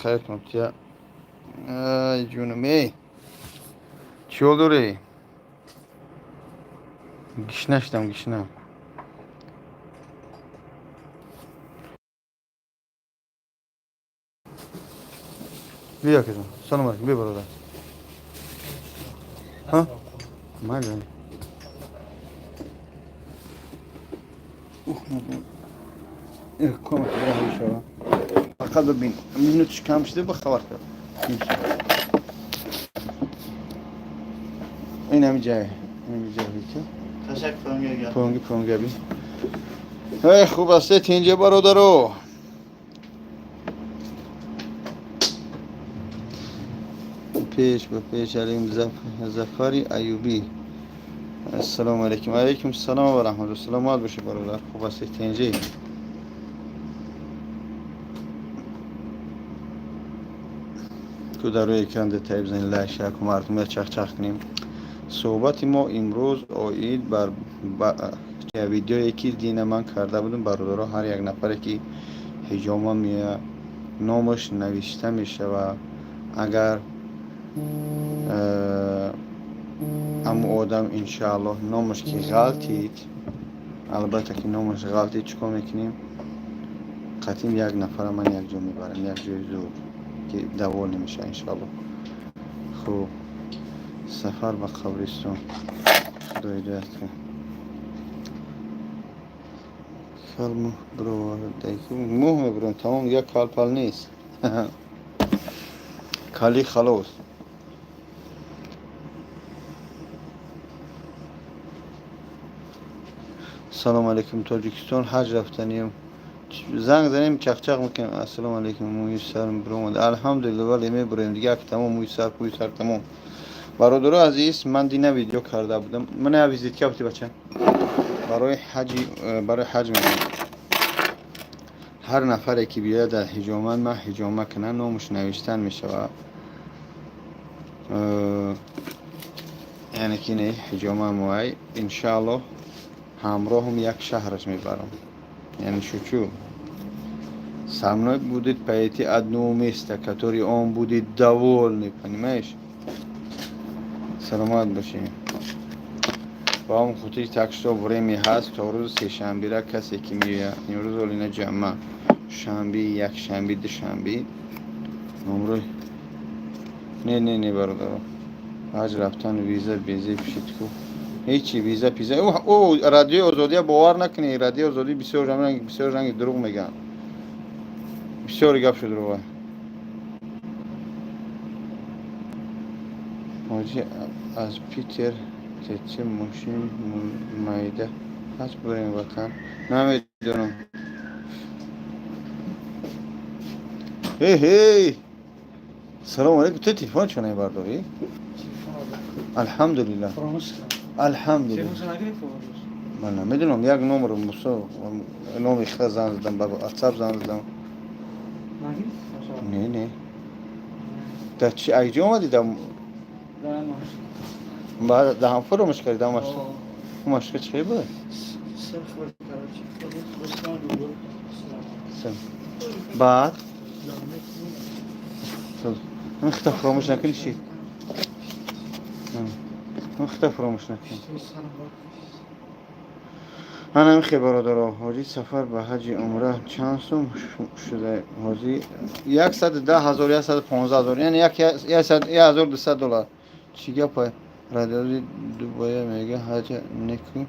Хайртон тия. Ай, ҷунам, эй. Чӣ ҳол дорӣ? Гишна шудам, гишна. Биё, акаҷон. Салом алейкум, биё, бародар. Ҳа? Майли. Ух, комат шава. Фақат бибин, минуташ кам шуда, ба хабар кар. Ин ҳами ҷай. Ин ҳами ҷай ки. Ташаккур. Понги понги би. Эй, хуб аст, тинҷе, бародаро. Пеш ба пеш алим Зафари Аюбӣ. Ассалому алайкум. Алайкум ассалом ва раҳматуллоҳ. Саломат бошед, бародар. Хуб ҳастед, тинҷе? Ку дар рӯи экран детаи бизанед, лайк шер ку, мардум я чахчах кунем. Суҳбати мо имрӯз оид бар видеое, ки дина ман карда будам, бародаро. Ҳар як нафаре, ки ҳиҷома меояд, номаш навишта мешавад. Агар ҳамун одам, иншааллоҳ, номаш ки ғалтид, албатта, ки номаш ғалтид, чӣ кор мекунем? Қатъин як нафара ман якҷо мебарам, як ҷои зур, ки довольный мешавад, иншааллоҳ. Хуб, сафар ба қабристон, худо ҳидоят кунад. Кал мӯҳ мӯҳ мебурем, тамом, дигар кал-пал нест, кали халос. Салому алейкум, Тоҷикистон ҳаҷ рафтанием, занг занем, чақчақ мекунем. Ассалому алейкум, мӯи сарм биромад, алҳамдулилла, вале мебурем дигар, тамом, мӯи сар, пӯи сар тамом. Бародаро азиз, ман дина видео карда будам. Мана визитка бути, бача, барои ҳаҷи, барои ҳаҷ мегӯям. Ҳар нафаре, ки биёяд дар ҳиҷомат ман ҳиҷома кунад, номаш навиштан мешавад, яъне ки не ҳиҷома моай, иншааллоҳ, ҳамроҳам як шаҳраш мебарам. Яъне шучу, со мной будет пойти одно место, который он будет довольный, понимаешь? Саломат бошӣ. Ба ҳамон хотир, так что время ҳаст то рӯзи сешанбера. Касе ки меояд, имрӯз олина ҷамъа, шанби, якшанби, душанби номрои. Не, не, не, бародаро, ҳаҷ рафтан виза безе пишид ку, ҳечи виза пиза. Ӯ Радиои Озодия бовар накунӣ. Радиои Озодӣ бисёр ранги, бисёр ранги дурӯғ мегӯянд, бисёри гап шуд дурӯға. Ҳоҷи, аз Питер течи мошин майда ҳаст, бурем ватан, намедонам. Ҳей, ҳей, салому алейкум. Ту телефон чо намебардорӣ? Алҳамдулиллаҳ, алҳамдулиллаҳ. Ман намедонам, як номер мусо номи хита занг задам, ба ватсап занг задам. Не, не, дар чи айҷо омадӣ? Да ҳам фуромӯш кардӣ? Да машка чӣ хел буд? Баъд хита фуромӯш накунӣ, чи хита фуромӯш накунӣ. Ана михе, бародаро. Ҳоҷи, сафар ба ҳаҷи умра чанд сум шуда ҳозир? 110 000, 115 000, яъне 1200 доллар. Чӣ гапа? Радиози Дубая мега ҳаҷа неку.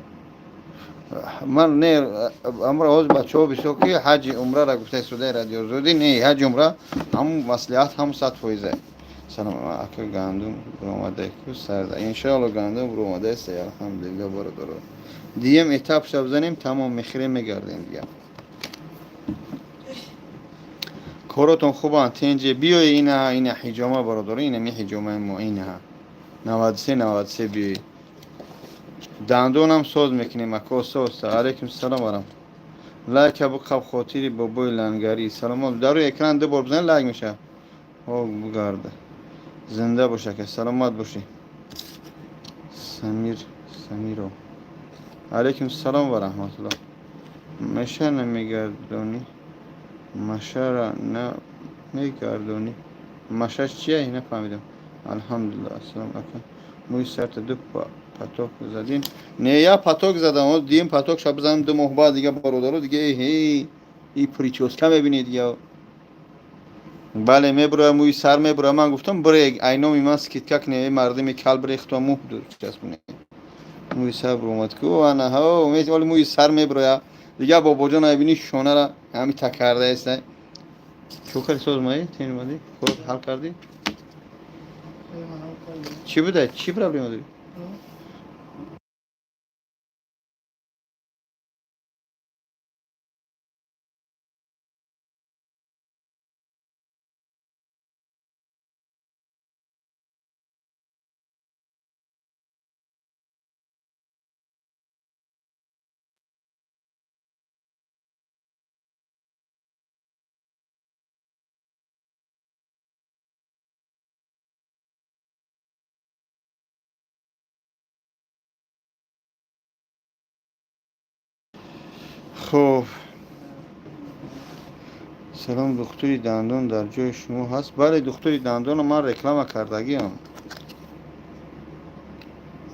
Ман не, амро ҳозир бачаҳо бисёр ки ҳаҷи умрара гуфта истодаи Радиозодӣ. Не, ҳаҷи умра ҳамун маслиҳат, ҳамун 100%. Салом, ака, гандум буромадаку сарда? Иншоалло, гандум буромадаест, алҳамдулилла, бародаро. Дием этап ша бизанем, тамом, мехӯрем, мегардем дигар. Коротон хубанд, тенҷе? Биёи, ина, ина ҳиҷома, бародаро, инами ҳиҷомаи мо, ина 93 93, биёи. Дандонам соз мекунем, ако, соз. Алайкум салом варам. Лайка буқаб, хотири бобои лангарӣ. Саломат. Дар рӯи экран ду бор бизан, лайк мешавад. О, бугарда, зинда бош, ака, саломат бошӣ. Самир Самиро, алайкум салом ва раҳматуллоҳ. Маша намегардонӣ, машара на. Мегардонӣ. Машаш чия? Нафаҳмидам. Алҳамдулилла, ассалому алайкум. Мӯи сарта ду поток задин? Не, я поток задам. Дим поток ша бизанем 2 моҳ баъд, дига, бародаро, дига э и прическа мебинед дига. Бале, мебуроя, мӯи сар мебуроя. Ман гуфтам, бире, айноми ман скидка кне, мардими кал бирехту мӯ часпоне. Мӯи сар буромад ку, ана ҳо, оли мӯи сар мебуроя. Дига бобоҷон айбини, шонара ҳами такарда аста. Чӯкари созмаи тен омадӣ? Корот ҳал кардӣ? Чӣ буда? Чӣ проблема дорӣ? Хуб, салом, духтури дандон дар ҷои шумо ҳаст? Бале, духтури дандонро ман реклама кардагиам.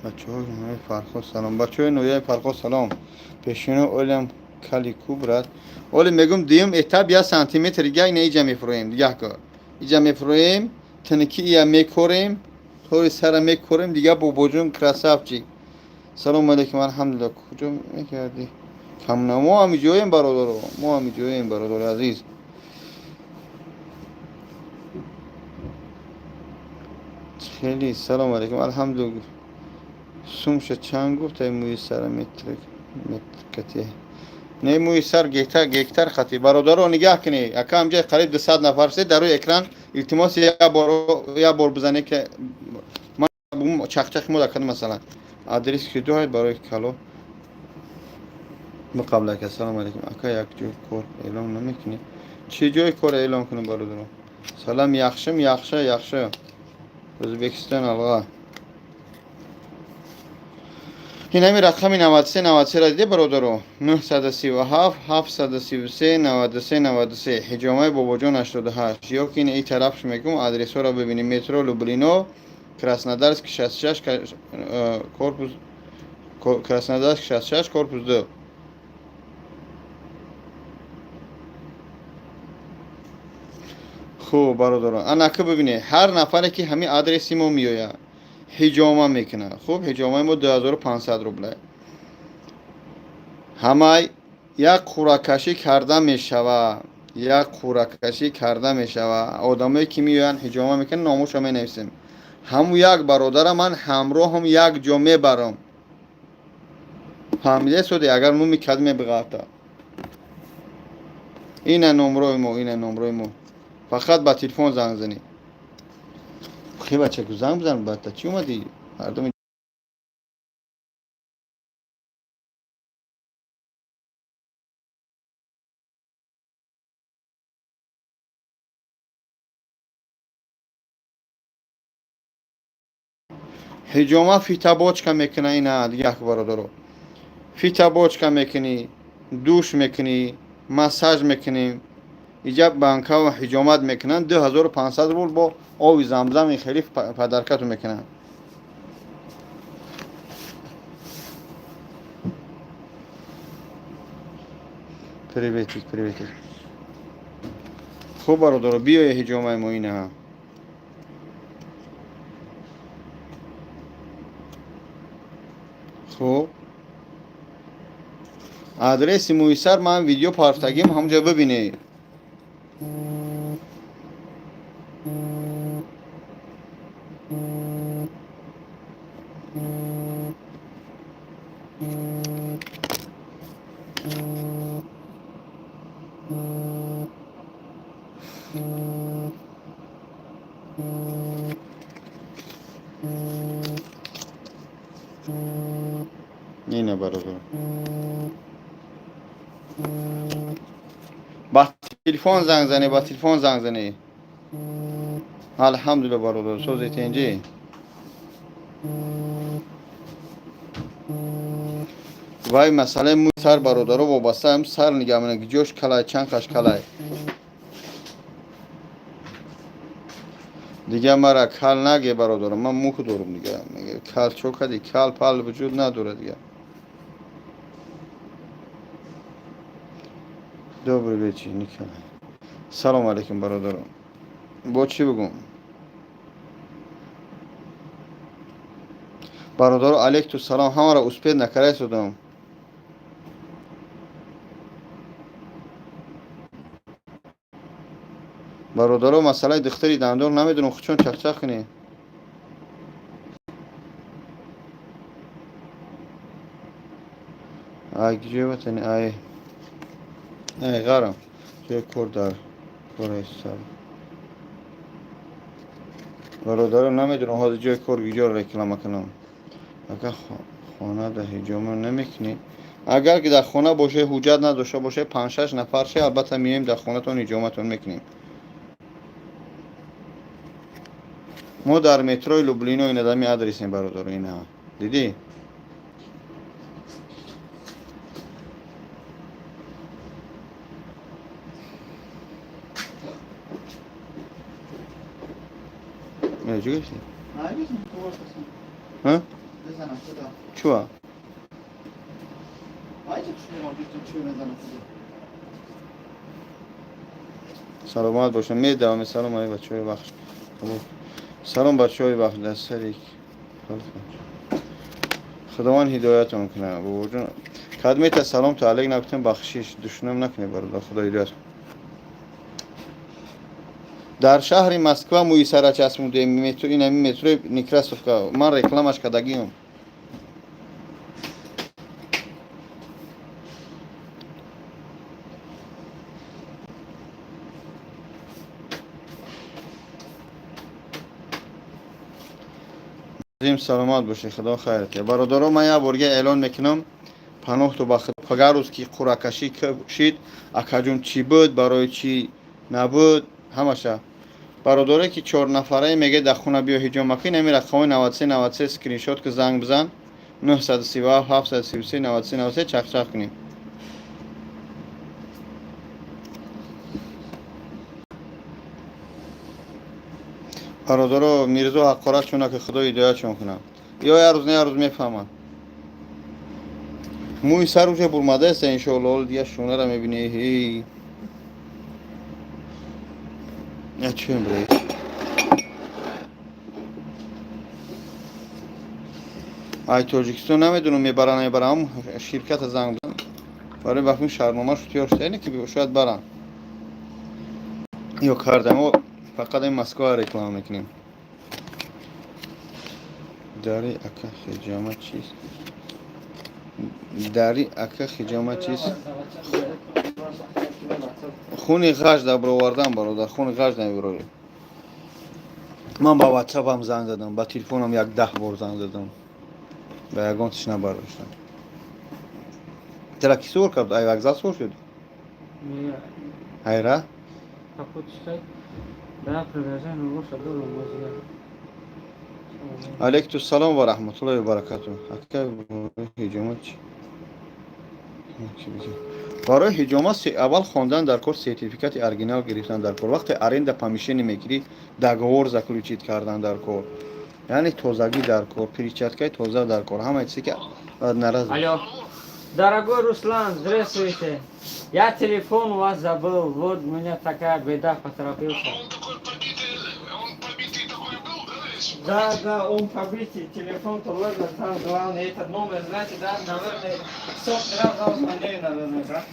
Бачаҳои ноҳияи Фархор салом, бачаҳои ноҳияи Фархор салом. Пешино олям кали ку, брат? Оли мегум, дуюм этап 1 сантиметр дига ина иҷа мефурӯем, дига ка иҷа мефурӯем, тиники ия мекорем, тори сара мекорем, дига бобоҷон красавчик. Салому алейкум, алҳамдулилла. Куҷо мекардӣ камна? Мо ҳамиҷоем, бародаро, мо ҳамиҷоем, бародари азиз. Хеле салому алейкум, алҳамдулилла. Сумша чанд гуфтай? Мӯи сара метр кати не, мӯи сар гектар, гектар хати. Бародаро, нигаҳ кунед, ака, ҳамҷои қариб 200 нафар шуд дар рӯи экран. Илтимос, як бор бизанед, ки ман чахчахи мо дакад. Масалан, адрес кидоҳед барои кало бақабл. Ака, салому алейкум. Ака, як ҷой кор эълон намекунӣ? Чӣ ҷои кор эълон кунем, бародаро? Салам, яхшим, яхши, яхши. O'zbekiston алға. Ин ҳами рақами 93 93 диде, бародаро, 937 733 93 93, ҳиҷомаи бобоҷон 88. Ё ки ин тарафш мегум, адресҳоро бибинем: метро Люблино, Краснодарск 66, корпус, Краснодарск 66, корпус 2. Хуб, бародарон, анака бибинед, ҳар нафаре ки ҳамин адреси мо меояд, ҳиҷома мекунад. Хуб, ҳиҷомаи мо 2500 рубла. Ҳамай як қуръакашӣ карда мешава, як қуръакашӣ карда мешава. Одамое ки меоянд, ҳиҷома мекунанд, номошо менависем. Ҳамун як бародара ман ҳамроҳам як ҷо мебарам. Фаҳмида соде? Агар нуми кад мебиғалта, ина номрои мо, ина номрои мо, фақат ба телефон занг занед. Хе, бачаку, занг бизан. Бата чӣ омадӣ, мардуми? Ҳиҷома фитобочка мекуна. Ина як бародаро, фитобочка мекунӣ, душ мекунӣ, массаж мекунӣ. Иҷа банкао ҳиҷомат мекунанд 2500 рубл, бо оби замзами хеле подаркату мекунанд. Приветик, приветик. Хуб, бародаро, биёе ҳиҷомаи мо ина. Хуб, адреси мӯйсар ман видео партагим, ҳамҷо бибинед. Ина, бародар, ба телефон занг зане, ба телефон занг зане. Алҳамдулилла, бародар, сози, тенҷи. Вай масъалаи мӯи сар, бародаро, вобаста ҳам сар нигаҳ менам, ки ҷош калай, чанд қаш калай. Дига мара кал наге, бародарам, ман мух дорум. Дига кал чо кади? Кал пал вуҷуд надорад дига. Добрый вечер, Николай. Салом алейкум, бародарам. Бо чӣ бигӯм, бародаро? Алейкум салом. Ҳамаро успеть накарда истодам. Бародаро, масъалаи духтари дандон намедонам, хучон чахчах кунед. Ай ҷои ватани, ай ғарам, ҷои кор дар кораи. Бародаро, намедонам ҳозир ҷои кор ҷоро реклама кунам. Ака, хона да ҳиҷома намекунӣ? Агар ки дар хона боше, ҳуҷҷат надошта боше, панҷ-шаш нафар ше, албатта, меоем дар хонатон, ҳиҷоматон мекунем. Мо дар метрои Люблино, инадами адресем, бародаро. Ина дидӣ? Чӣ гуфтӣ? Ҳа? Чуа? Мезанам. Саломат бошам. Медавам. Салом ай бачаҳои вахш. Салом, бачаҳои вахш, дар сари Худованд ҳидоятон кунад. Бобоҷон, кадмета салом то алейк нагуфтем, бахшиш, душнам накунед, бародар. Худо ҳидоят. Дар шаҳри Москва мӯи сара часпондем, метро, инами метрои Некрасовка, ман рекламаш кардагиам. Саломат бошед, худо хайр. Бародаро, ман як борга эълон мекунам. Паноҳту ба худо, пагар рӯз ки қуръакашӣ шид, акаҷон, чӣ буд, барои чӣ набуд, ҳамаша. Бародаре ки чор нафарае меге, дар хона биё ҳиҷома кун, ҳамин рақамҳои 93 93 скриншот ки, занг бизан: 937 733 93 93. Чахчах кунем. Бародаро, Мирзо ҳақорат чуна ки, худо ҳидоятшон кунад, ё як рӯз, не, як рӯз мефаҳманд. Мӯи сар уже бурмадааст, иншоалло. Ҳоло дига шунара мебинӣ. Ҳей, чӯем бре. Ай Тоҷикистон намедонам, мебаранд, мебарам, ширката занг бизан барои вақти шармнома шутиёр шуда, ки шояд баранд ё кардам. Фақат ин Москва реклама мекунем. Дари ака, хиҷома чист? Дари ака, хиҷома чист? Хуни ғаш да бировардан, бародар, хуни ғаш намебирорӣ. Ман ба ватсапам занг задам, ба телефонам як 10 бор занг задам, ба ягон тиш набардоштам. Тара ки сур кард? Ай вокзал сур шуд? Айра. Да, приложение лучше было музыка. Алейкум салом ва раҳматуллоҳи ва баракатуҳ. Ака, ҳиҷома чи? Барои ҳиҷома аввал хондан дар кор, сертификати оригинал гирифтан дар кор. Вақте аренда помещение мегирӣ, договор заключить кардан дар кор, яъне тозагӣ дар кор, перчаткаи тоза дар кор, ҳамаи чизе ки нараз. Алло. Дорогой Руслан, здравствуйте. Я телефон у вас забыл. Вот у меня такая беда, поторопился. Он такой побитый, он побитый такой был, да, весь? Да, он побитый, телефон-то ладно, там главный этот номер, знаете, да, наверное, сотни раз вам звонили, наверное, да?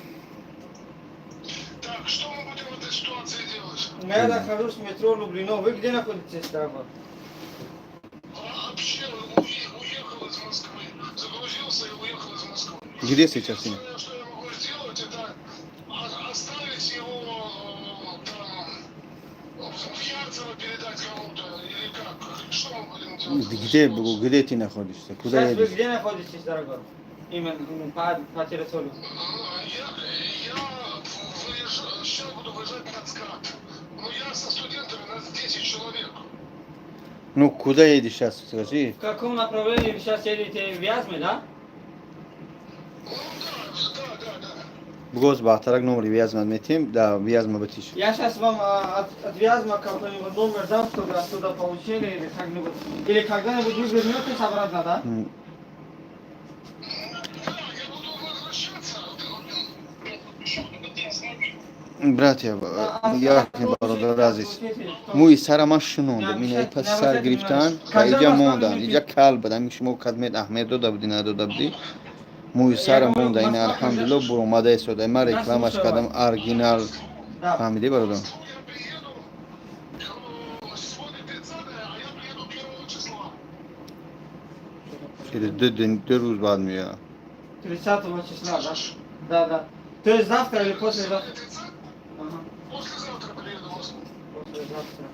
Так, что мы будем в этой ситуации делать? Я нахожусь в метро Люблино. Вы где находитесь, дорогой? А, вообще уехал из Москвы. Загрузился и уехал из Москвы. Где сейчас? Единственное, что я могу сделать, это оставить его там, в Ярцево передать кому-то или как? Что мы будем делать? Где ты находишься? Куда Сейчас вы едешь? где находитесь, дорогой? Именно, ну, по территории. Я сейчас буду выезжать на ЦКАД. Но я со студентами, нас 10 человек. Ну, куда едешь сейчас, скажи? В каком направлении вы сейчас едете? В Вязьме, да? Ну да. Бугоз баътарак номери Вязьма метем, да Вязьма битиш. Я сейчас вам от Вязьма какой-нибудь номер дам, чтобы оттуда получили или как-нибудь. Или когда-нибудь вы вернетесь обратно, да? Да, я буду возвращаться. Братья, як бародар азиз, мӯи сара ман шунондам, ина пас сар гирифтан ва иҷа мондан, иҷа кал будам, шумо кадмед аҳмед дода будӣ, надода будӣ, мӯи сара монда, ина алҳамдулилло буромада истода, ман рекламаш кардам, оригинал, фаҳмидӣ, бародар? Я приеду сегодня 30, а я приеду 1 числа. Через 2 рӯз баъд меоям. 30 числа, да? Да. То есть завтра или послезавтра? 30, Ага, послезавтра приеду в Москву. послезавтра.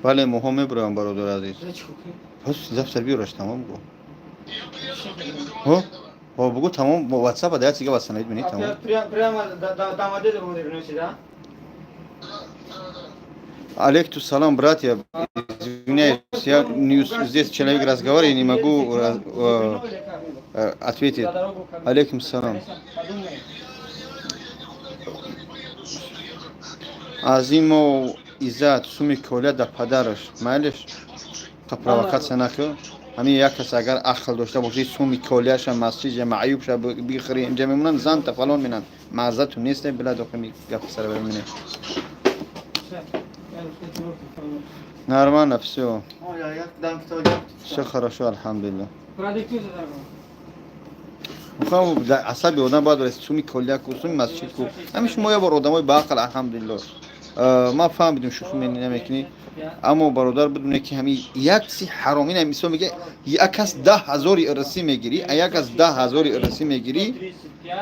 Бале, моҳо мебуроям, бародар азиз. Зачем? Пас завтра биёраш, тамом гу. Я приеду опять в Ҳо? Домодедово. Ҳо, бугу, тамом, бо WhatsApp да яцига восстановить мени, тамом. Опять прямо до Домодедово вы вернете, да? Да. Алейкум салам, братья. Извиняюсь, я не здесь человек разговаривает, не могу ответить. Алейкум салам. Азимов Иззат, суми коля да падараш. Майлиш? Қа провокатсия накун. Ҳамин як кас агар ақл дошта бошӣ, суми колияша, масҷиджа, маъюбша бихӯри, инҷа мемонанд, занта фалон менанд. Маъзату нест, била дохими гапи сара бимонем. Нормально, всё. Всё хорошо, алҳамдулиллах. Продиктуйте дорогу. Мехоҳам дар асаби одам бояд барои суми колия ку, суми масҷид ку. Ҳамин шумо як бор одамои баақл, алҳамдулиллоҳ. Ман фаҳмидим, шӯхӣ намекунӣ, аммо бародар, бидоне ки ҳамин як чизи ҳаром, ина мисол мега, як кас 10 000 ирсӣ мегирӣ, як кас 10 000 ирсӣ мегирӣ,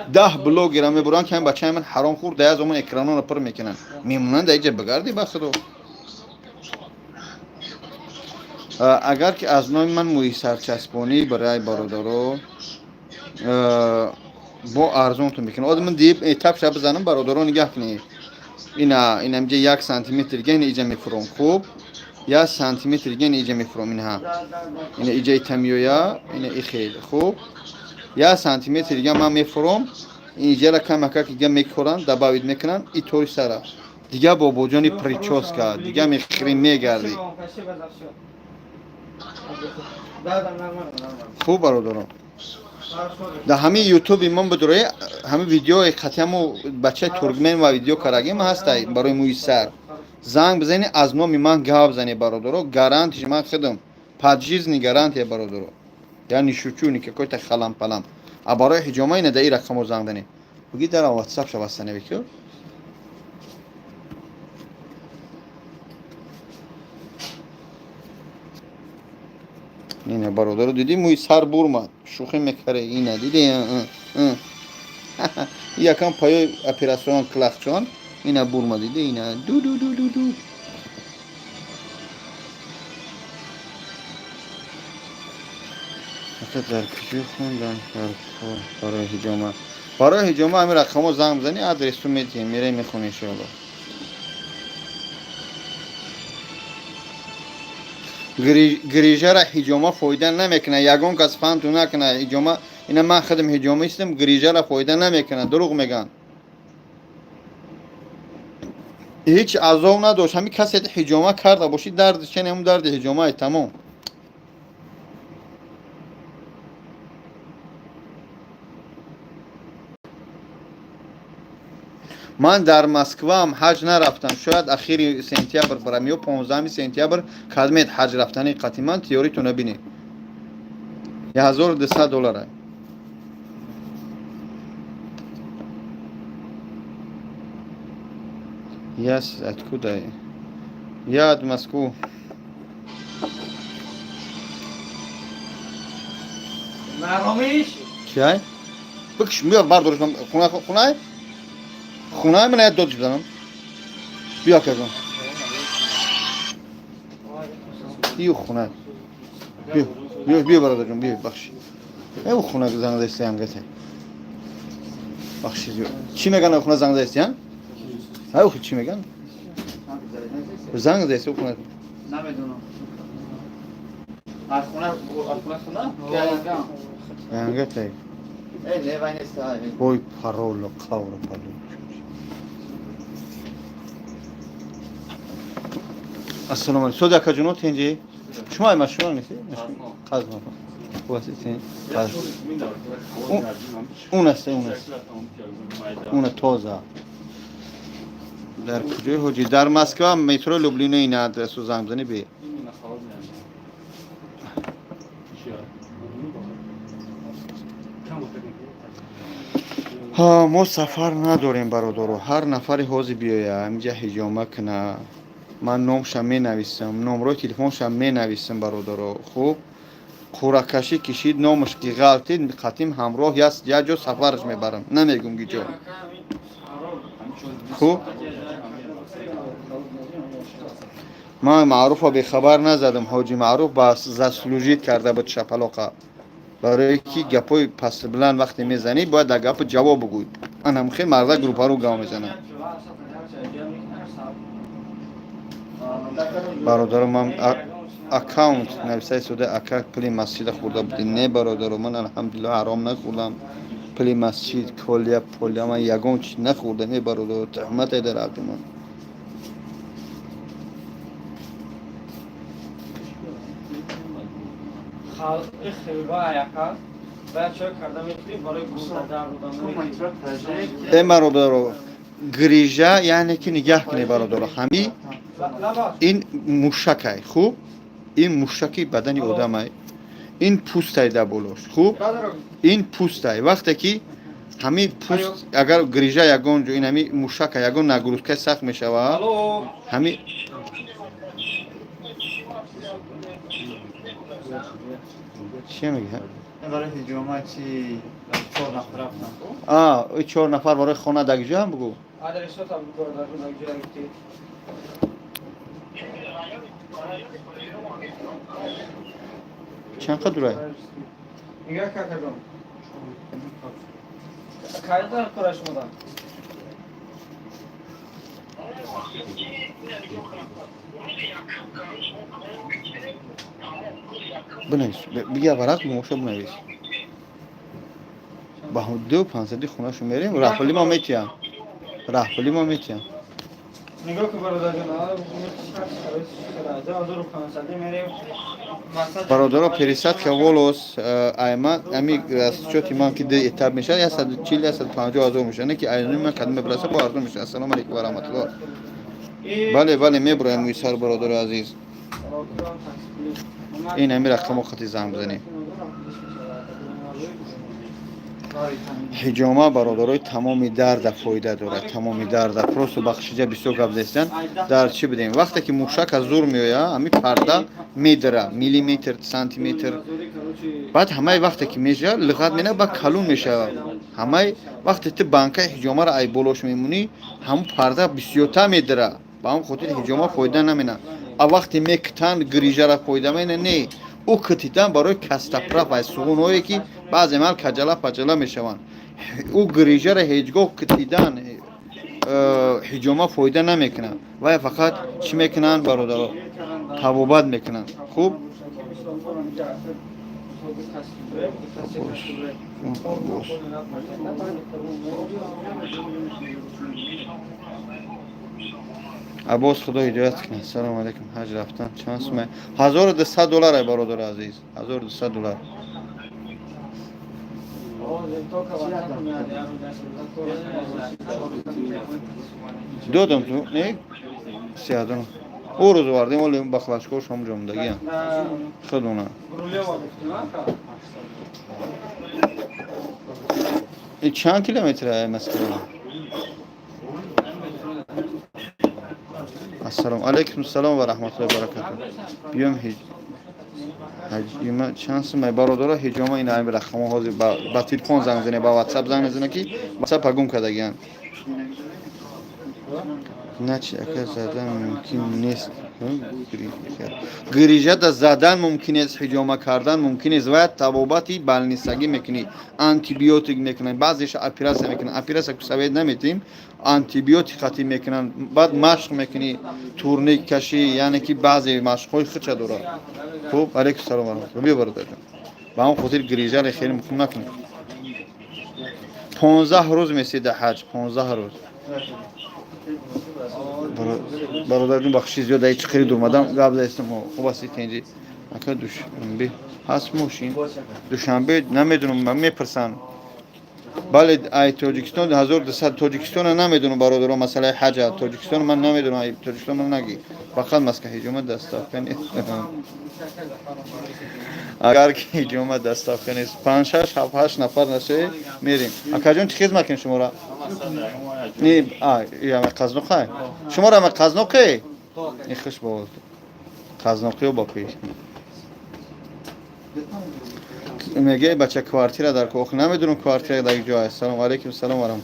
10 блогера мебуранд, ки ҳамин бачаи ман ҳаром хӯрд, да як замон экранонро пур мекунанд, мемонанд дар иҷа, бигарди ба худо. Агар ки аз номи ман мӯи сарчаспонӣ барои бародаро, бо арзонтон мекунам. Озир ман дип этап ша бизанам, бародаро, нигаҳ кунед. Ина инамҷа 1 сантиметр дига ина иҷа мефуром, хуб, 1 сантиметр дига ина иҷа мефуром, инаҳа ина иҷа ита меоя, ина ихел, хуб, 1 сантиметр дига ман мефуром, иҷара камакак дига мекоранд, добавить мекунанд, и тори сара дига, бобоҷони, прическа дига мехӯрӣ, мегардӣ. Спасибо вам, спасибо за все. Да, нормально, нормально. Хуб, бародарон. Хорошо. Дар ҳамин ютуби ман бидурои ҳамин видеои қатъиамо бачаи туркмен ва видео карагим ҳастай барои мӯи сар. Занг бизанед, аз номи ман гап занед, бародаро, гарантиш ман худам, пожизненный гарантия, бародаро, я не шучу, не какой-то халам-палам. А барои ҳиҷома ина дар ин рақамо занг занед, буги дар ватсап ша восстанови ки. Ина, бародаро, дидӣ, мӯи сар бурмад, шӯхӣ мекаре, ина дидӣ, якам паёи операцион клахчон, ина бурма, дидӣ, ина ду ду ду ду ду. Ата дар куҷо хондан дар кор барои ҳиҷома? Барои ҳиҷома ҳамин рақамо занг бизанӣ, адресу медиҳем, мерем, мехонем, иншоалло. Грижара ҳиҷома фоида намекунад, ягон кас фанту накунад. Ҳиҷома, ина ман худам ҳиҷомистам, грижара фоида намекунад, дурӯғ мегӯянд. Ҳеҷ азоб надошт. Ҳамин касе ҳиҷома карда бошӣ, дарди чен ҳамун дарди ҳиҷомае, тамом. Ман дар Москваам, ҳаҷ нарафтам, шояд ахири сентябр барам ё 15 сентябр. Кадмед ҳаҷ рафтани қатъиман тиёритона бинед, 1200 доллара. Я откуда? Я от Москву. Наромиш? Чай? Бикш, биё, бардориш, хона, хонай? Хонаи ман як додиш бизанам. Биё, акаҷон. Биё хона. Биё, биё, биё, бародарҷон, биё, бахши. Э, хона занг заистиян гате. Бахши, биё. Чӣ меган, хона занг заистиян? Ай, охи чӣ меган? Занг заисти хона. Намедонам. Аз хона, аз хона хона? Яган. Янгате. Ой, пароло, қавро палу. Ассалому алайкум. Соди акаҷуно тинҷи? Шумо ай машғул нести? Қазно. Хуб тинҷ. Он аст, он аст. Он тоза. Дар куҷои ҳоҷӣ? Дар Москва, метро Люблино ин адресу занг бизанӣ би. Ҳа, мо сафар надорем, бародаро. Ҳар нафаре ҳозир биёя, ҳаминҷа ҳиҷома куна. Ман номшам менависам, номрои телефоншам менависам, бародаро. Хуб, қуръакашӣ кишид, номаш ки ғалтид, қатим ҳамроҳ як ҷо сафараш мебарам. Намегум ки ҷо. Хуб, ман Маъруфа бехабар назадам. Ҳоҷи Маъруф ба заслужить карда буд шапалоқа. Барое ки гапҳои пастбуланд вақте мезанӣ, бояд дар гапи ҷавоб бугӯй. Анам хел марда группаро гав мезанад. Бародаро, ман аккаунт нависаи сода, ака, пули масҷида хӯрда будӣ? Не, бародаро, ман алҳамдулилло ҳаром нахӯрдам. Пули масҷид, колия полия, ман ягон чиз нахӯрдам. Е, бародаро, туҳмате дар ҳаққи ман. Э, бародаро, грижа яъне ки нигаҳ кунед, бародаро, ҳами ин мушакай. Хуб, ин мушаки бадани одамай, ин пӯстай дар болош. Хуб, ин пӯстай. Вақте ки ҳамин пӯст агар грижа ягон ҷо, ин ҳами мушака ягон нагрузкаи сахт мешавад, ҳами чия мегӯяд? Барои ҳиҷома чи чор нафар рафтан? А, чор нафар барои хона дар ҷоам бугӯ. Адресотам бародар, дар ҷоя гуфтӣ. Чанд қадр дурай? Нигоҳ какаҷон. Кайда кора шумода? Бинавис, бигя варақ бумоша, бинавис. Ба ду пансади хонашу мерем, раҳпули мо метиҳам, раҳпули мо метиҳам. Нигоҳ кун, бародарҷон, 2500 мерем. Бародаро, пересадка волос айма ами расчёти ман ки ду этап мешавад, 140, 150 ҳазор мешавад, не ки айнои ман кадом мебираса, бо арзон мешавад. Ассалому алайкум ва раҳматуллоҳ. Бале, бале, мебуроем мӯи сар, бародари азиз. Ин ҳами рақамо қати занг бизанем. Ҳиҷома, бародарои, тамоми дарда фоида дорад, тамоми дарда. Просто бахшиҷа, бисёр гап зестан. Дар чӣ бидем? Вақте ки мушак аз зур меояд, ҳами парда медира, миллиметр, сантиметр. Баъд ҳамаи вақте ки мешавад, лиғат мена, ба калун мешавад. Ҳамаи вақте ту банкаи ҳиҷомаро ай болош мемонӣ, ҳамун парда бисёртар медира. Ба ҳамн хотир ҳиҷома фоида намена. А вақте мекитанд, грижара фоида мена? Не, ӯ китидан барои костоправ ай суғунҳое ки баъзе мал каҷала паҷала мешаванд. Ӯ грижара ҳеҷ гоҳ китидан ҳиҷома фоида намекунад. Вай фақат чӣ мекунанд, бародаро? Табобат мекунанд. Хуб. Аббос, худо ҳидоят кунад. Салому алайкум. Ҳаҷ рафтан чанд сума? 1200 доллар, ай бародари азиз, 1200 доллар. Додам ту не сеҳадон ӯ рӯз овардем, оли бахлашкош ҳамуҷо мондагиям худона. И чанд километр ай Москва? Ассалому алайкум, салом ва раҳматуллоҳи баракату. Биём ҳаҷима чанд сумай, бародаро? Ҳиҷома ин ҳами рақамҳо ҳозир ба телефон занг занед, ба ватсап занг назанед, ки ватсапа гум кардагианд. Начи, ака, задан мумкин нест? Грижада задан мумкин нест, ҳиҷома кардан мумкин нест. Вая табобати балнисагӣ мекунӣ, антибиотик мекунанд, баъзеша оператсия мекунанд. Оператсия ку совет наметиҳем, антибиотик қатӣ мекунанд, баъд машқ мекунӣ, турник кашӣ, яъне ки баъзе машқҳои худша дорад. Хуб, алайкум салом ва раҳматуллоҳ. Биё, бародарҷон. Ба ҳамон хотир грижаре хеле муҳим накунед. 15 рӯз месида ҳаҷ, 15 рӯз. Бародарҷон, бахши зиёд, ай чӣ қирид омадам, гап застам. Хуб аст, тенҷи ака. Душанбе ҳаст мошин? Душанбе намедонам, ман мепурсам. Бале, ай Тоҷикистон 1200. Тоҷикистона намедонам, бародаро, масъалаи ҳаҷа Тоҷикистон ман намедонам. Ай Тоҷикистон ман наги, фақат Москва. Ҳиҷома доставка нест? Агар ки ҳиҷома доставка нест, панҷ, шаш, ҳафт, ҳашт нафар нашавед, мерем. Акаҷон, чӣ хизмат кунем шуморо? Не, ама қазноқай шуморо, ама қазноқе и хуш бо қазноқиё ба пеш мега. Бача, квартира дар ох, намедонам, квартира дар ҷо аст. Салом алейкум, салом арам.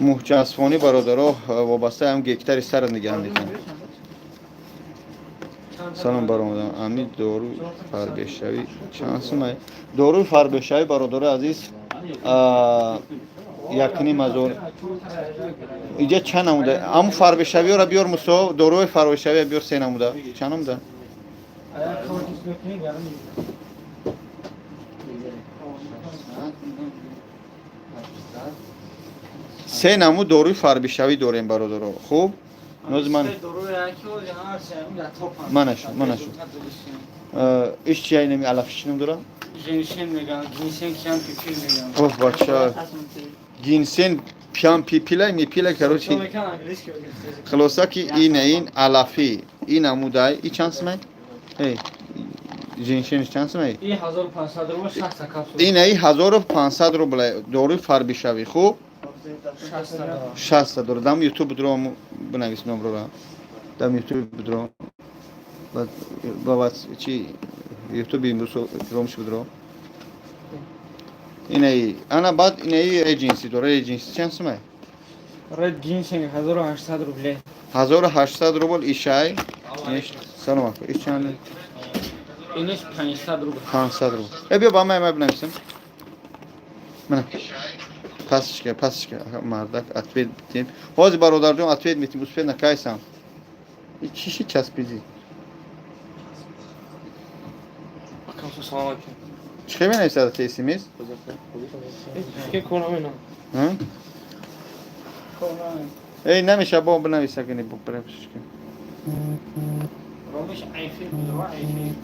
Муҳҷасфонӣ, бародаро, вобаста ҳам гектари сар нигаҳ мекунам. Салом, баромадам. Ами дору фарбешавӣ чанд сумай? Доруи фарбешавӣ, бародари азиз, 1500. Иҷа чанд намуда? Аму фарбешавиёра биёр, Мусо, доруи фарбешавия биёр, се намуда. Чанд намуда? Агар кор мекунӣ, гарм. Се намуд доруи фарбишавӣ дорем, бародаро. Хуб, нози ман манашу, манашу. Иш чи инами алафи чӣ ном дора? Женьшень меган, гинсен киам пипил меган. Оҳ, бача, гинсен пиам пипила мипила, короче. Хулоса ки ина ин алафи, ин намудай, и чанд сумай? Эй, женьшенш чанд сумай? И 1500 рубл, 60 капсул. Ина и 1500 рубл доруи фарбишавӣ. Хуб, 60 дора. Дам ютуб дро, бинавис номрора. Дам ютуб дро. Ба чи ютуби ромш будро. Инаи ана баъд инаи реджинси дора. Реджинси чанд сумай? Ред гинсенг 1800 рублей. 1800 рубл ишай. Салом ака. Иш чанд? Инеш 500 рубл. 500 рубл. Э, биё ба ман, бинависам. Мана. Пасишка, пасишка, мардак, ответ битем. Ҳозир, бародарҷон, ответ метим, успел накайсам. Чиши часпиди? Салом алейкум. Чӣ хел менависад смс? Ки кор намена. Эй, намеша, бо бинависа кини, бо бинависиш ки. Ромиш айфи будро айфи.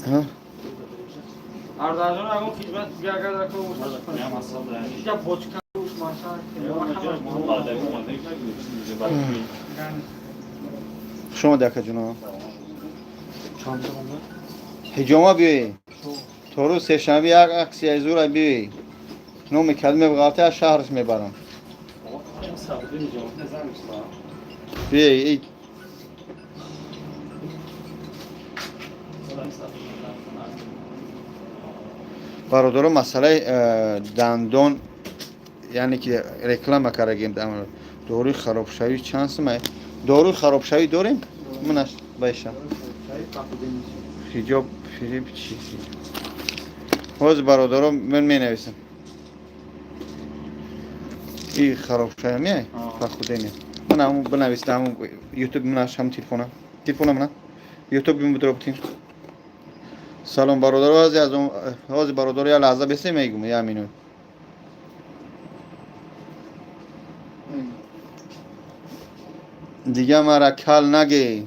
Ҳа? Ардаҷон, агон хизмат агар дар кор бошад. Иҷа бочка уш маша. Хуш омадӣ, акаҷоно. Ҳиҷома биёӣ. То рӯз сешанбе як аксияи зура биёӣ. Номи калиме ғалта аз шаҳраш мебарам. Биёӣ, эй. Бародаро, масъалаи дандон, яъне ки реклама кардагем. Доруи харобшавӣ чанд сумай? Доруи харобшавӣ дорем? Манаш байша. Ҳиҷоб фириб чи? Ҳозир, бародаро, ман менависам. И харобшавӣ меай? Похудение. Ман ҳамун бинавис, ҳамун ютуб манаш, ҳам телефона. Телефона мана. Ютуб бидро битин. Салом, бародаро, ҳозир аз он ҳозир, бародаро, як лаҳза бесе, мегум, як минут. Дига мара кал наге.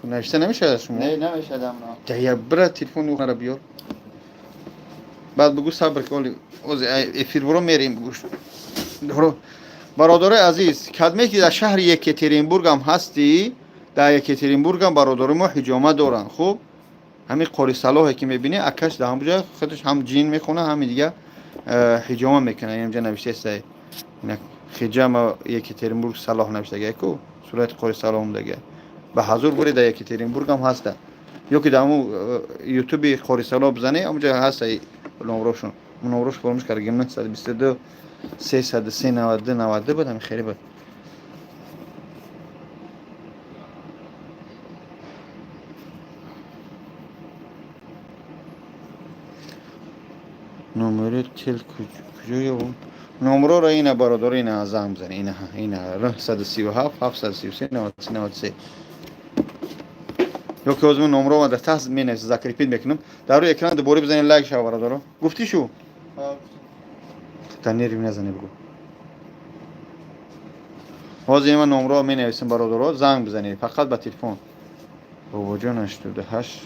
Навишта намешавад шумо? Не, намешадам. Да я бира телефони мара биёр. Баъд бугӯ, сабр ки оли ози эфир буро мерем, бугӯш. Бародарои азиз, кадме ки дар шаҳри Екатеринбургам ҳастӣ, дар Екатеринбургам бародарои мо ҳиҷома доранд. Хуб, ҳамин қори Салоҳе ки мебинӣ, акаш дар ҳамҷо худаш ҳам ҷин мехона, ҳами дига ҳиҷома мекунад. Инҷа навиштааст, хиҷама Екатеринбург Салоҳ навиштага ку, сурати қори Салоҳ дага. Ба ҳазур буре, дар Екатеринбургам ҳаста. Ё ки дар ҳамун ютуби қори Салоҳ бизанӣ, ҳамҷо ҳаста номрошон. Номрош фаромӯш кардагим, 922 303 92 92 буд, ҳамин хеле буд. Номери тел куҷо ёбам? Номроро ина, бародаро, ина занг бизанӣ, ина, ина 937 733 93 93. Ё ки ҳозир номро дар таҳт менависам, закрепить мекунам. Дар рӯи экран дубора бизанед, лайк шава, бародаро. Гуфтӣ шу? Дар нерви назане, бигӯ. Ҳозир ман номро менависам, бародаро, занг бизанед, фақат ба телефон. Бобоҷон, 88.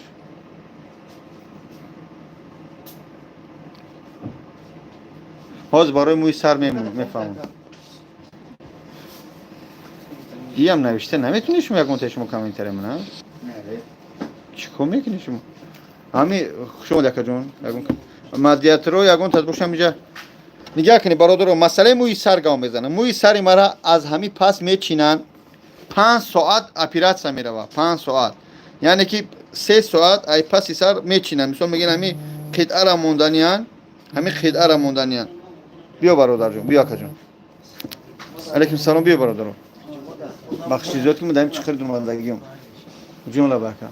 Ҳозир барои мӯи сар мефаҳмам. Иам навишта наметунед шумо, ягон шумо комментария мана? Чӣ кор мекунед шумо? Ҳами хушомад, акаҷон. Ягон мадиятро ягон тад бошам иҷа. Нигаҳ кунед, бародаро, масъалаи мӯи сар гав мезанам. Мӯи сари мара аз ҳами пас мечинанд, 5 соат оператсия мерава, 5 соат. Яъне ки 3 соат ай паси сар мечинанд. Мисол мегӯян, ҳами қитъара монданиян, ҳами қитъара монданиян. Биё, бародарҷон, биё, акаҷон. Алейкум салом, биё, бародаро. Бахши зиёд ки мо даим чӣ хеле думбандагиём. Ҷон лабака.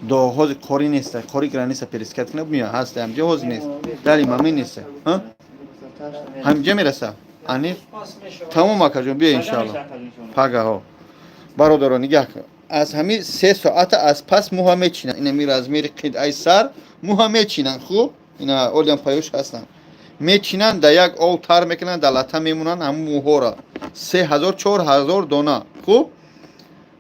До ҳозир қори неста, қори граница пересекать кунад, мея ҳаста, ҳамҷа ҳозир нест. Дали мамин неста. Ҳамҷа мераса? Ани? Тамом, акаҷон, биё, иншаалло. Пагаҳо. Бародаро, нигаҳ кун. Аз ҳами 3 соата аз пас мӯҳа мечинанд. Инами размери қитъаи сар мӯҳа мечинанд, хуб? Ина олиам паёш ҳастанд. Мечинанд, дар як ов тар мекунанд, дар лата мемонанд ҳамун мӯҳоро. 3000, 4000 дона. Хуб?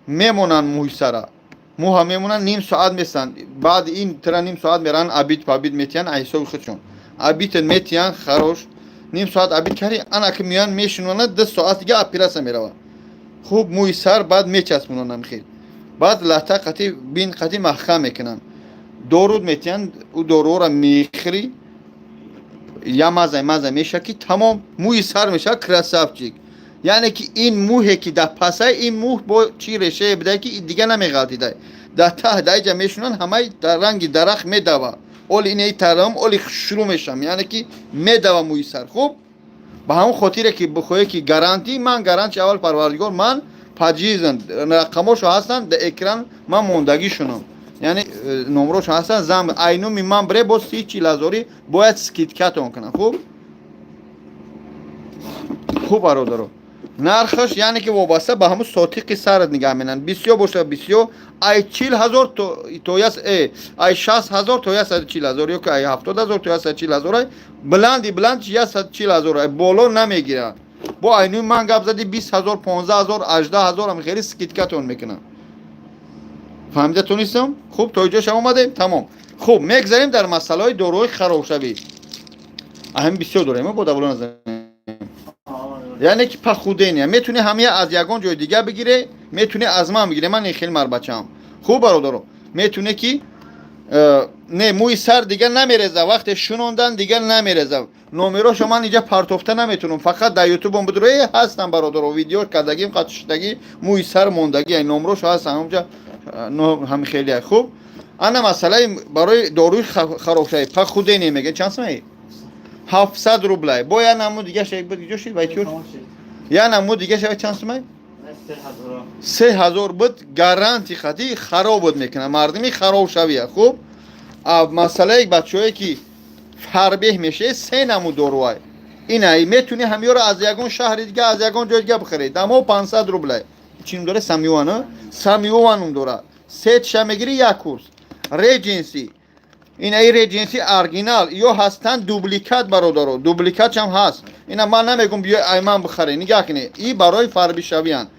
Мемонанд мӯҳи сара. Мӯҳа мемонанд, ним соат местанд. Баъди ин тира ним соат меранд, обед пабид метиҳанд аз ҳисоби худшон. Обед метиҳанд, харош. Ним соат обед карди, ана ки меоянд мешунонанд, 2 соат дига оператсия меравад. Хуб, мӯи сар баъд мечаспонанд ҳам хел. Баъд лата қати бин қати маҳкам мекунанд. Дору метиҳанд, ӯ доруҳоро мехӯрӣ, я маза маза мешавад ки тамом мӯи сар мешавад красавчик. Яъне ки ин мӯҳе ки дар пасай ин мӯҳ бо чӣ решае бидай ки дига намеғалтидай. Дар таҳ даиҷа мешунанд, ҳамаи дар ранги дарахт медава. Оли инаи тарам оли шурӯъ мешавам, яъне ки медава мӯи сар. Хуб, ба ҳамон хотире ки бихоҳе ки гарантӣ, ман гарантии аввал парвардигор, ман паҷизан рақамошо ҳастанд дар экран, ман мондагӣ шунам. Яъне номрошо ҳастанд, зам айнуми ман бре боз 30-40 ҳазорӣ бояд скидкатон кунам. Хуб? Хуб, бародаро. Нархаш яъне ки вобаста ба ҳамун сотиқи сарат нигаҳ менанд. Бисёр боша, бисёр ай 40 000 то яс ай 60 000 то 140 000 ё ки ай 70 000 то 140 000, ай баланди баланд 140 000, ай боло намегиранд. Бо айнуи ман гап зади, 20 000, 15 000, 18 000 ам хеле скидкатон мекунам. Фаҳмида тонистам? Хуб, то иҷоша омадем, тамом. Хуб, мегзарем дар масъалаҳои доруҳои харобшавӣ. Аҳами бисёр дорем, бо давло назанем. Яъне ки похудения метуни ҳамия аз ягон ҷои дига бигире, метуни аз ман бигире, ман хеле марбачаам. Хуб, бародаро, метуне ки не, мӯи сар дига намереза, вақте шунондан дига намереза. Номерошо ман инҷа партофта наметунам, фақат дар ютубом бидуро ҳастам, бародаро, видео кардагим, қатшудагӣ, мӯи сар мондагӣ, номрошо ҳастам ҳамҷа ҳами хеле. Хуб, ана масъалаи барои доруи харобшавӣ, похудение мегӯяд, чанд сомаи? 700 рублай. Бо я намуд дига ҷо шид вайтюр, я намуд дига шава, чанд сомай? 3000 буд, гаранти хати харобот мекунад мардими харобшавия. Хуб, масъалаи бачаҳое ки фарбеҳ мешавед, се намуд доруай. Ина метуни ҳамёро аз ягон шаҳри дига, аз ягон ҷои дига бихаред. Дамо 500 рублай. Чӣ ном дора? Самюан, Самюан ном дора. Сетша мегири, як курс. Редженси, ина и Редженси оригинал ё ҳастанд дубликат, бародаро, дубликатшам ҳаст. Ина ман намегум биё айман бихаре, нигаҳ кунед, и барои фарбишавиянд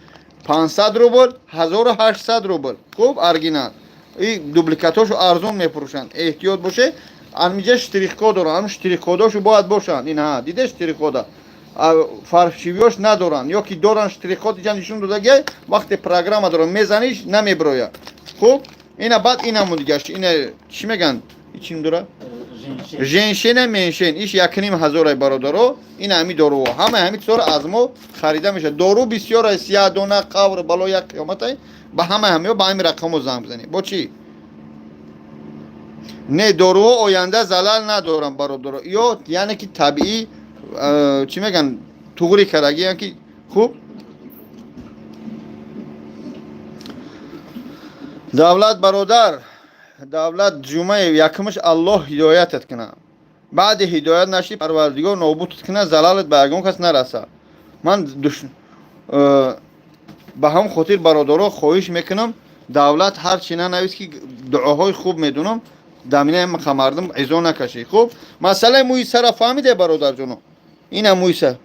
500 рубл, 1800 рубл. Хуб, оригинал и дубликатҳошо арзон мефурӯшанд, эҳтиёт боше. Амиҷа штрихкод доранд, ам штрихкодошо бояд бошанд. Ина диде, штрихкода фаршивиёш надоранд ё ки доранд, штрихкод иҷа нишон додагиай, вақте программа доранд, мезаниш, намебирояд. Хуб, ина баъд инаму дигаш, ина чӣ мегӯянд, чӣ ном дора? Женьшена, меншен, иш 1500-ай, бародаро. Ин ҳами доруҳо, ҳамаи ҳами чизҳоро аз мо харида мешавад. Дору бисёр ай, сиядона, қавр, бало, як қиёматай. Ба ҳамаи ҳамиҳо ба ҳами рақамҳо занг бизанед. Бо чӣ не, доруҳо оянда залал надоранд, бародаро, ё яъне ки табиӣ, чӣ мегӯянд, туғри кардагиян ки. Хуб, давлат, бародар, давлат Ҷумъаев, якумаш Аллоҳ ҳидоятат кунад, баъди ҳидоят наши, Парвардигор нобудат кунад, залалат ба ягон кас нараса. Ман Ба ҳам хотир, бародаро, хоҳиш мекунам, давлат ҳар чи нанавис, ки дуоҳои хуб медунам, даминаи мардум изо накашӣ. Хуб, масъалаи мӯи сара фаҳмиде, бародарҷоно? Ина мӯи сар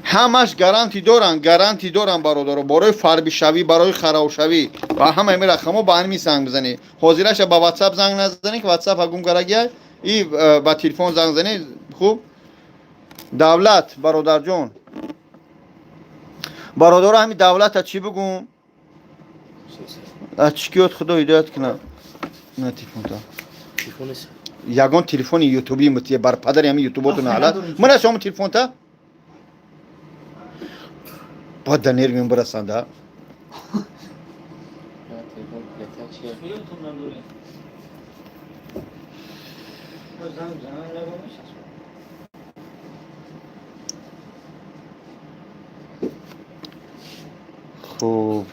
ҳамаш гарантӣ доранд, гарантӣ доранд, бародаро, барои фарбишавӣ, барои харобшавӣ. Ба ҳама ин рақамҳо ба ҳамин занг бизанед. Ҳозираша ба ватсап занг назанед, ки ватсап гум карагия и ба телефон занг занед. Хуб, давлат, бародарҷон, бародаро, ҳамин давлата чӣ бигӯм, чикиёт, худо ҳидоят кунад. На телефонта ягон телефони ютуби мутие, бар падари ҳамин ютуботу наалат. Мана шомо телефонта бояд дар нервим бирасанда. Хиёлтон надоред. Занг занг нагомешад. Хуб,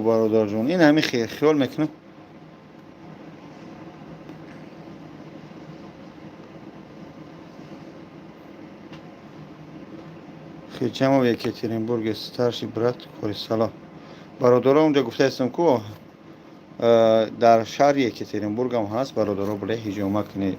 бародарҷон, ин ҳамин хиёл мекунам. Хиҷамов, Екатеринбург, старший брат Корисало. Бародаро, унҷа гуфтаистам, ку дар шаҳри Екатеринбургам ҳаст, бародаро, биле ҳиҷома кунед.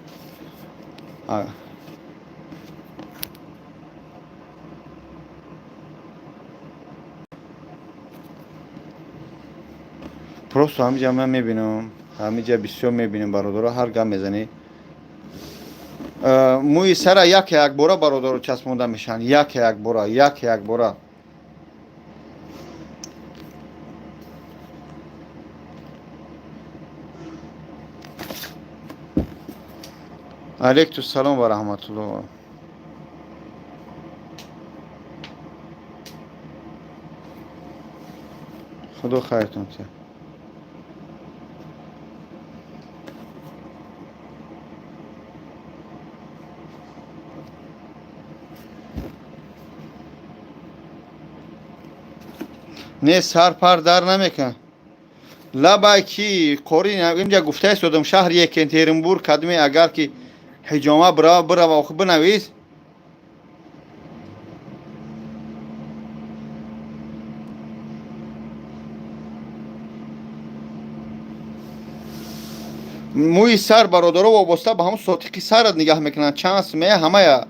Просто ҳамиҷа ман мебинам, ҳамиҷа бисёр мебинем, бародаро, ҳар гап мезанӣ. Мӯи сара яке якбора, бародаро, часпонда мешаванд, яке якбора, яке якбора. Алейкум салом ва раҳматулло. Худо хайртон тия. Не, сар пар дар намекунад. Лабай ки қори инҷа гуфта истодам, шаҳри Екатеринбург кадме, агар ки ҳиҷома бирава, бирава, охи бинавис. Мӯи сар, бародаро, вобаста ба ҳамун сотиқи сарат нигаҳ мекунанд, чанд сумея ҳамая.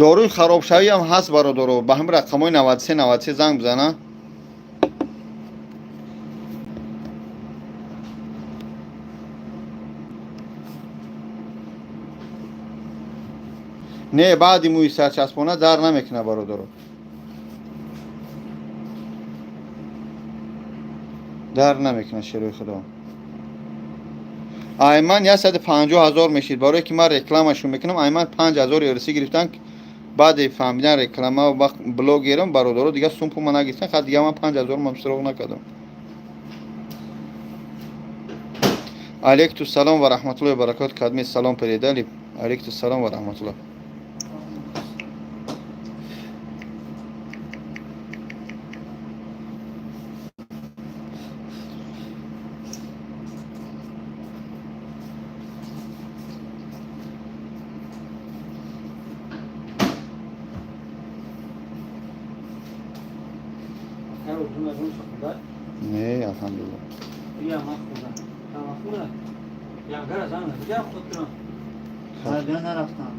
Доруи харобшавиам ҳаст, бародаро, ба ҳамин рақамҳои 93 93 занг бизана. Не, баъди мӯи сарчаспона дар намекунад, бародаро, дар намекунад, шерои худо. Айман 150 000 мешид, барое ки ман рекламашон мекунам. Айман 5000 ирсӣ гирифтан баъди фаҳмидан реклама ва блогерам, бародаро, дигар сумпума нагирифтан. Ха, дигар ман 5000 ман суроғ накардам. Алейкум салом ва раҳматуллоҳи ва баракот. Кадми салом передали. Алейкум салом ва раҳматуллоҳ. Не, алҳамдулилло. Я махуда. Махуда. Ягара зан, я худ кунам. Хабар нарафтам.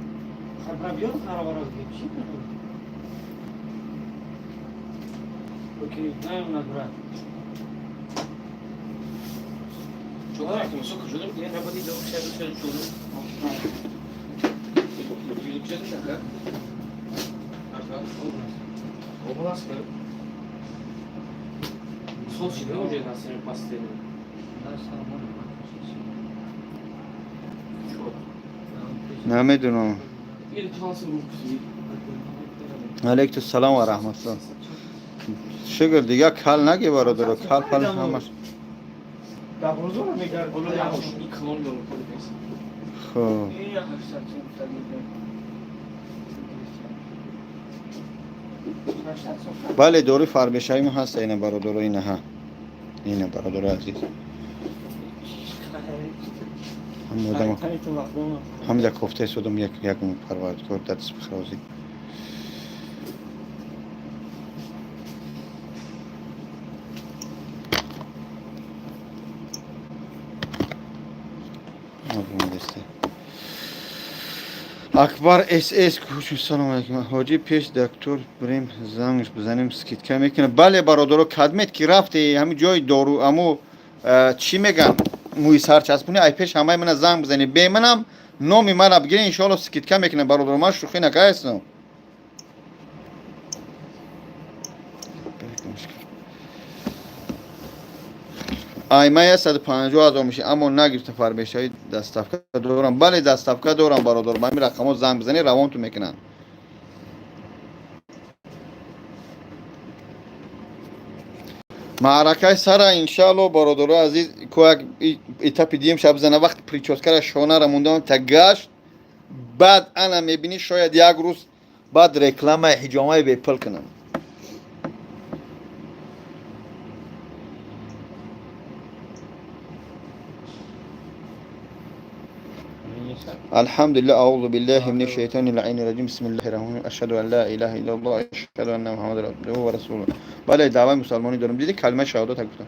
Хабар биёр, харобаро чӣ мекунӣ? Окей, знаем на брат. Чого високо жудем, я работи да обшеду се чудо. Yüksek şaka. Област. Сол чида уже на себе постели. Чё? Намедунам. Или чалсы руки. Алейкум салом ва раҳматуллоҳ. Шукр, дига кал наги, бародаро, кал пал ҳамаш. Дар бозор мегардӣ. Ҳоло як ин клон дору кор нест. Хуб. Ин 800 сом гуфтагӣ. 800 сом. Бале, дори фарбешавӣ ҳаст, ина, бародаро, ина, ҳа, ина, бародаро азиз, ҳам одама ҳамида кофтаи содам, як як парвардигор дадис бихрозӣ. Абумадесте. Акбар СС куш, салом алейкум. Ҳоҷӣ, пеш доктор бирем, зангш бизанем, скидка мекунад. Бале, бародаро, кадмет ки рафте, ҳами ҷои дору, аму чӣ меган, мӯи сар часпунӣ, ай пеш ҳамаи мана занг бизанӣ. Бе манам номи мана бигирен, иншоалло, скидка мекунад, бародаро, ман шӯхӣ накардам. Айма 150 000 меши, аммо нагирифта. Фарбешавӣ доставка дорам. Бале, доставка дорам, бародар, ба ҳамин рақамҳо занг бизанӣ, равонту мекунанд. Маъракаи сара, иншаалло, бародарои азиз, ко як этапи дием шаб зана, вақти причёскара шонара мондам та гашт, баъд ана мебинӣ, шояд як рӯз баъд рекламаи ҳиҷомаи бепул кунам. الحمد لله، أعوذ بالله من الشيطان اللعين الرجيم، بسم الله الرحمن الرحيم، أشهد أن لا إله إلا الله، أشهد أن محمد عبده ورسوله. бале, даъваи мусалмонӣ дорам. Диди, калимаи шаҳодат гуфтам.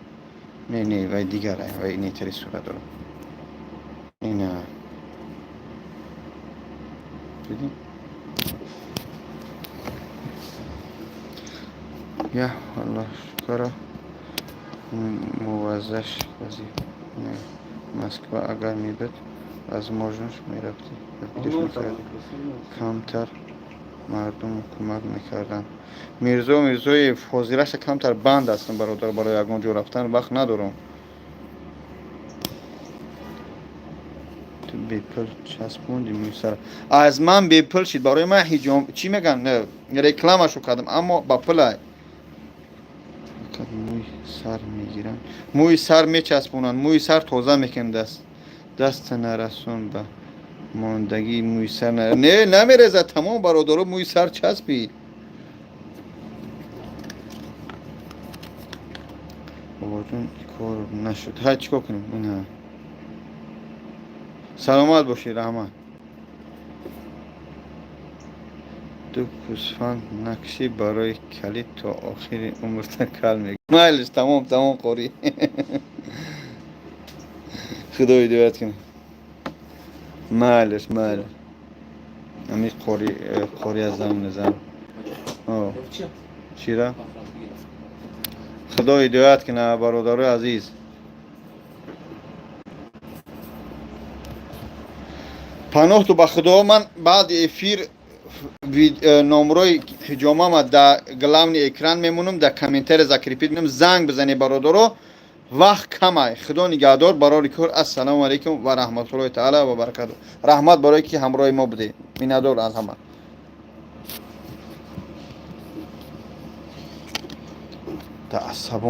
Не, не, вай дигар, вай нетари сурат дорам. Ина, диди, я Аллоҳ шукра, муваззаш вазиф. Москва агар мебуд, возможность мерафтӣ, камтар мардум кӯмак мекарданд. Мирзо Мирзоев, ҳозираша камтар банд ҳастам, бародар, барои ягон ҷо рафтан вақт надорам. Ту бепул часпонди мӯйсара. Аз ман бепул шид, барои ман ҳиҷом, чӣ меган, рекламашу кардам, аммо ба пулай. Мӯи сар мегиранд, мӯи сар мечаспонанд, мӯи сар тоза мекунанд. Даст даста нарасон ба мондагии мӯи сар, не, намерезад, тамом, бародаро, мӯи сар часпид. Бобоҷон, кор нашуд, ҳай, чӣ кор кунем? Ина, саломат бошӣ, раҳмат. Ду гӯсфанд накшӣ барои калид, то охири умрта кал мег. Майлиш, тамом, тамом, қорӣ, худо ҳидоят кунад. Майлиш, майлиш, ами қори, қори аз зам низам чира, худо ҳидоят кунад, бародарои азиз. Паноҳту ба худо. Ман баъди эфир номрои ҳиҷомама дар главный экран мемонам, дар комментария закрепить мекунам, занг бизанед, бародаро, вақт камай. Худо нигаҳдор, барори кор. Ассалому алайкум ва раҳматуллоҳи таала ва баракату. Раҳмат барое ки ҳамроҳи мо будед, миннатдор аз ҳама. Таассабон.